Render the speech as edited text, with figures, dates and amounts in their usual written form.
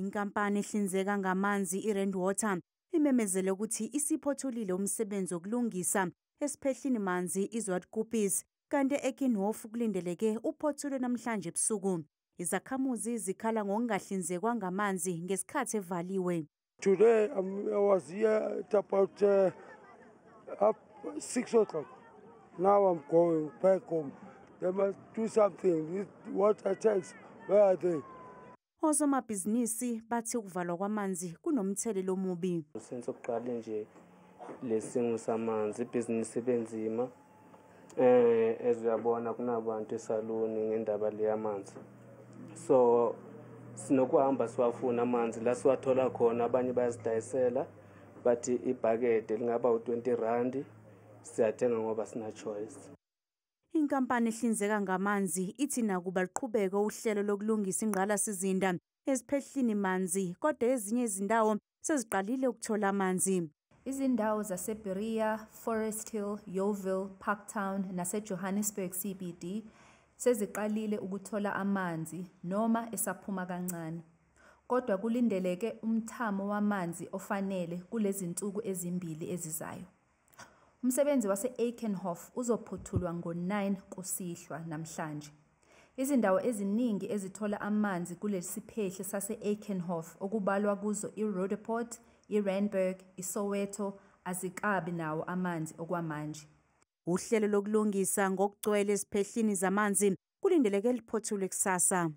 Inkampani ehlinzeka ngamanzi iRand Water imemezele ukuthi isiphothulile umsebenzi wokulungisa esiphehlini manzi iZwartkoppies, kanti e-Eikenhof kulindeleke uphothulwe namhlanje ebusuku. Izakhamuzi zikhala ngokungahlinzekwa ngamanzi ngesikhathi evaliwe. Today I was here at about up 6 o'clock. Now I'm going back home. They must do something. These water tanks, where are they? Osomabhizinisi bathi ukuvalwa kwamanzi kunomthelela omubi. Since kuqale nje lesimo samanzi, ibhizinisi ibenzima. Ezuyabona kunabantu esaluni ngendaba le yamanzi. So sinokuhamba siwafuna amanzi la siwathola khona, abanye bayazidayisela, bathi ibhakede lingaba u20 rand, siyathenga ngoba sina choice. Inkampani ehlinzeka ngamanzi ithi nakuba liqhubeka uhlelo lokulungisa ingqalasizinda eziphehlini manzi, kodwa ezinye izindawo seziqalile ukuthola amanzi. Izindawo zaseBerea, Forest Hill, Yeoville, Parktown naseJohannesburg CBD seziqalile ukuthola amanzi noma esaphuma kancane. Kodwa kulindeleke umthamo wamanzi ofanele kulezinsuku ezimbili ezizayo. Umsebenzi wase-Eikenhof uzophothulwa ngo-9 kusihlwa namhlanje. Izindawo eziningi ezithola amanzi kulesiphehli sase-Eikenhof, okubalwa kuzo i-Roodepoort, i-Randburg, iSoweto, azikabi nawo amanzi okwamanje. Uhlelo lokulungisa ngokugcwele eziphehlini zamanzi kulindeleke liphothulwe kusasa.